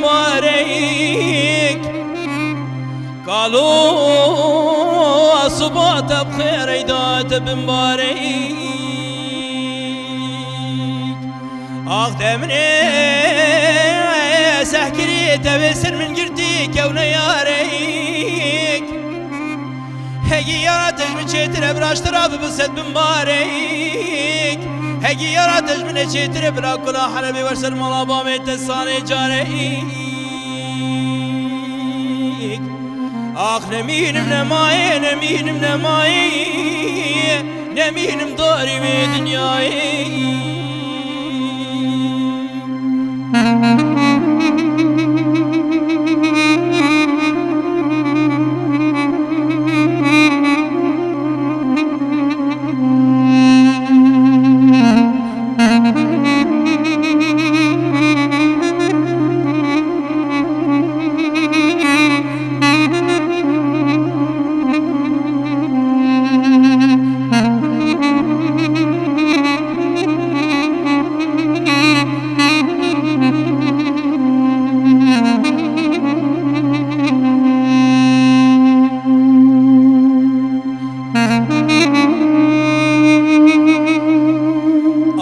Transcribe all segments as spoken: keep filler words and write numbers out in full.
Barek, kalo, siba te bi xêr ey da te bin barek. Ax demrê sehkirî te vê ser min girtî kewne yarek. Hegî yara te ji min çêtir e, bi raştira bi, bi sed bin barek. Hegî yara te ji min e çêtir e, bila kula Helebê wer ser mala bavê te sarê carek. Ax nemînim nemayê, nemînim nemayê, nemînim darî wê dinyayê.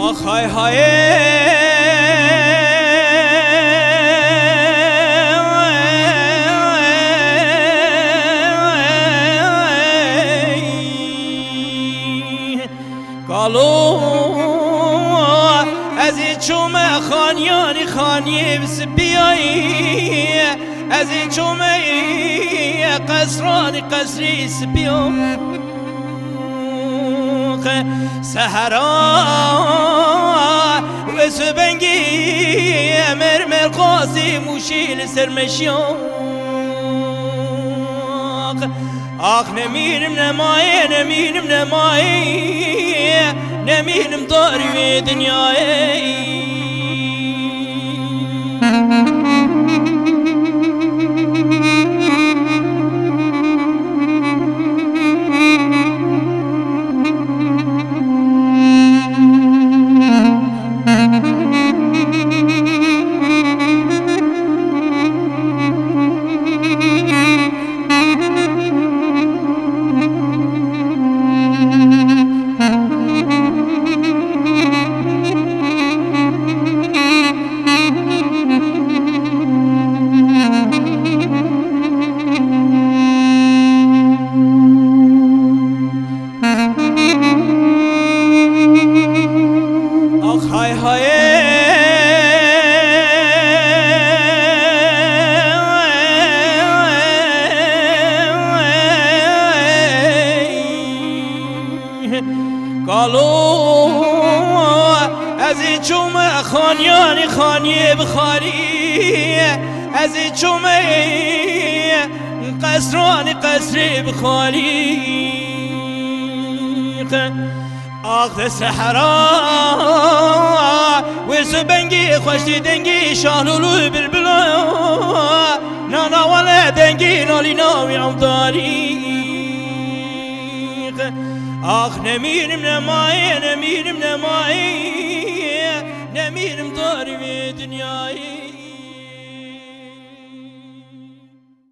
Ax hay hay. Kalo, ez ê çome xaniyanî xaniyê bi sipiyayî, ez ê çome qesranî qesrî sipiyo. Sehera wê sibengî, mermer qasî mûşî li ser meşiyo. Ax nemînim nemayê, nemînim nemayê, nemînim darî wê dinyayê. Ax hay hay. Kalo, ez ê çome xaniyanî xaniyê bi xalî, ez ê çome qesranî qesrê bi xalî. Ax de sehera wê sibengî xweştî dengî şahlûlû bilbilo, nana wele dengî nalîna wî evdarî. Ax nemînim nemayê, nemînim nemayê, nemînim darî vê dinyayê.